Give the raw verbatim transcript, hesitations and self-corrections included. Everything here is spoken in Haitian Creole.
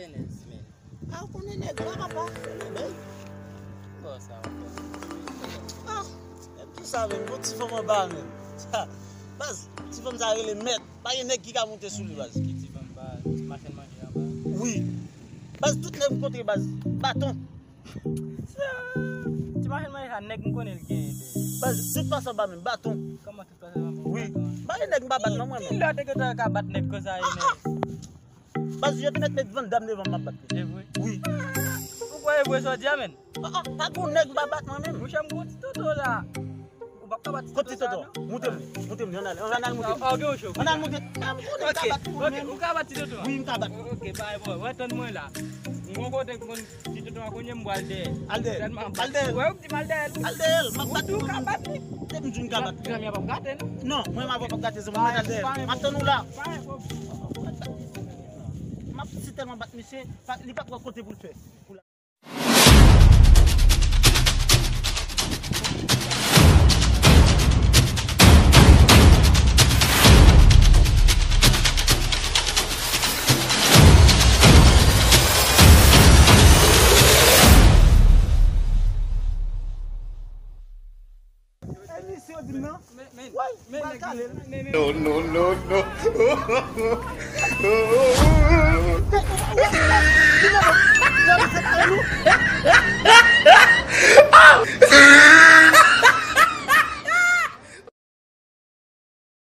Nèg, men. A, ou konnen nèg la, papa. Nèg, men. Bon, sa, ou konnen. Ah, menm ki sa, menm, gon ti fanm anba, menm. Baz, ti fanm sa rele mèt. Pa gen nèg ki ka monte sou li, baz. Ki ti fanm anba, ti machann manje anba. Wi. Baz, tout nèg m kontre, baz, baton. Ti machann manje sa, nèg m konnen l genyen de. Baz, tout pase anba, menm, baton. Kòman tout pase anba, menm, baton? Wi. Pa gen nèg m pa bat, non, mwen, menm. Ki lè w te gentan ka bat nèg konsa, e, nèg? Baz, yo te mèt met Van Damme devan m, m ap bat li. E vre? Wi. Ou kwè e vre sa w di a, menn? Ah, ah, pa gon nèg m pa bat mwen menm. Monchè, m gon ti toto la. Ou p ap ka bat ti toto sa, non? Kot ti toto? Montre m li, montre m li, ann ale, ann ale montre m. Ah, ok, ou cho. Ann ale montre. Ah, m konnen m ka bat tou mwen menm. Ok, ou ka bat ti toto a? Wi, m ka bat. Ok, bay bò, wè, tann mwen la. M gon kote m konn Ti tonton an kounye m pral dèyè. Al dèyè. Sèlman al dèyè. Wè, ou di m al dèyè l. Al dèyè l, m ap bat ou. Ou ka bat li. Depi m di w m ka bat. Granmè p ap gate, non? Non, mwen m avè w p ap gate, se mwen mèt al dèyè l. M ap tann ou la. M ap si tèlman bat misye, li p ap wè kote pou l fè. Emisyon di m nan. Woy, m pral kale l. No, no, no, no.